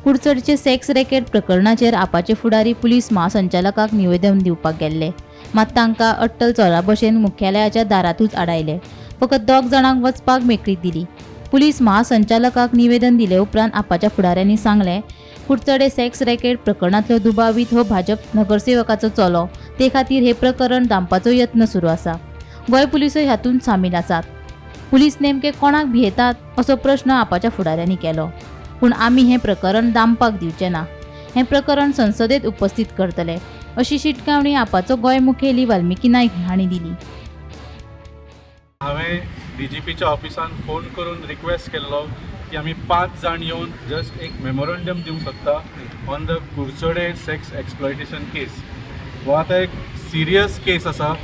कुडचडचे sex racket प्रकरणाचेर आपाचे फुडारी police महासंचालकाक निवेदन दिवपाक गेल्ले, मात तांकां अट्टल चोरा भशेन मुख्यालयाच्या दारांतूच आडायले. फकत 2 जाणांक वचपाक मेकळीक दिली. पुलीस महासंचालकाक निवेदन दिले उपरांत आपाच्या फुडाऱ्यांनी सांगलें, कुडचडे सेक्स रॅकेट प्रकरणांतलो दुबावीत हो भाजप नगरसेवकाचो चलो, ते खातीर हे प्रकरण दामपाचो यत्न सुरू आसा. गोंय पुलिसूय हातूंत सामील आसात. पुलीस नेमके कोणाक भियेतात असो प्रश्न आपाच्या फुडाऱ्यांनी केलो. पूण आमी हें प्रकरण दामपाक दिवचें ना, हें प्रकरण संसदेत उपस्थित करतले अशी शिटकावणी आपाचो गोंय मुखेली वाल्मिकी नायक हांणी दिली. हांवें डीजीपीच्या ऑफिसान फोन करून रिक्वेस्ट केल्लो की आमी 5 जाण येवन जस्ट एक मेमोरंडम दिवंक शकता on the Curchorem sex exploitation case. हो आतां एक सिरियस केस आसा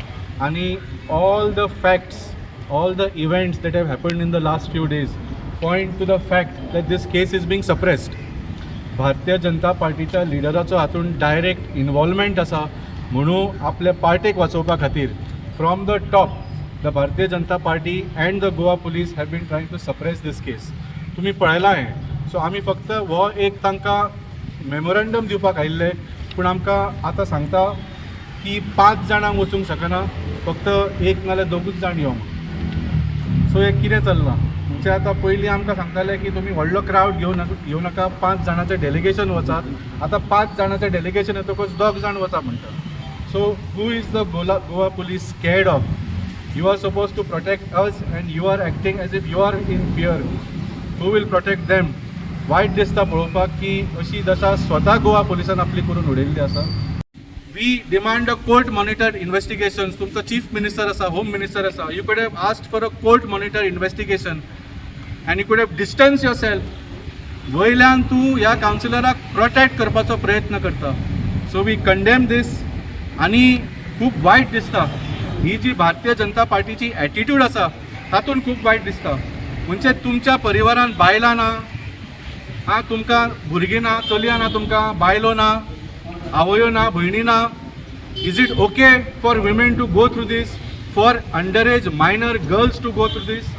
आनी all the facts, all the events that have happened in the last few days point to the fact that this case is being suppressed. Bharatiya Janata पार्टीच्या लिडराचो हातून direct involvement आसा म्हणून आपल्या पार्टेक वाचोवपा खातीर from the top the Bharatiya Janata Party and the Goa police have been trying to suppress this case. तुमी पळयलां हें. सो आमी फक्त हो एक तांकां मेमोरंडम दिवपाक आयिल्ले, पूण आमकां आतां सांगता की 5 जाणांक वचूंक शकना, फक्त 1 नाल्यार 2 जाण यो. सो हें कितें चल्लां म्हणजे आतां पयलीं आमकां सांगताले की तुमी व्हडलो क्रावड घेवन येवं नाका, 5 जाणांचें डेलिगेशन वचात. आतां 5 जाणांचें डेलिगेशन येतकच 2 जाण वचा म्हणटा. So who is the Goa police scared of? You are suppose to protect us and you are acting as if you are in fear. Who will protect them? वायट दिसता पळोवपाक की अशी दशा स्वता गोवा पुलिसान आपली करून उडयल्ली आसा. We demand a court monitored investigation. तुमचो चीफ मिनिस्टर आसा, होम मिनिस्टर आसा, you could have asked for a court monitor investigation and you could have distance yourself. वयल्यान तूं ह्या कावन्सिलराक प्रोटेक्ट करपाचो प्रयत्न करता. सो we condemn दीस आनी खूब वायट दिसता ही जी भारतीय जनता पार्टीची एटिट्यूड आसा तातूंत खूब वायट दिसता. म्हणजे तुमच्या परिवारान बायलां ना, आं तुमकां भुरगीं ना, चलयां ना, तुमकां बायलो ना, आवयो ना, भयणी ना. Is it okay for women to go through this, for under age minor girls to go through this?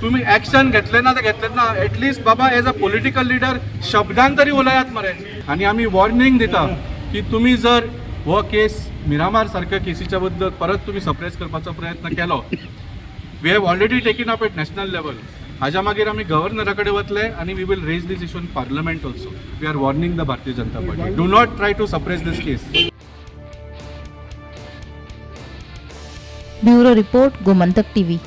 तुमी एक्शन घेतले ना ते घेतलेच ना, एटलिस्ट बाबा एज अ पॉलिटिकल लिडर शब्दान तरी उलयात मरे. आनी आमी वॉर्निंग दिता की तुमी जर हो केस मिरामार सारक्या केसीच्या बद्दल परत तुमी सप्रेस करपाचो प्रयत्न केलो, we have already taken up at national level. हाज्या मागीर आमी गव्हर्नरा कडेन वतले आनी we will raise this issue in parliament also. We are warning the Bharatiya Janata Party, do not try to suppress this case. Bureau report, Gomantak TV.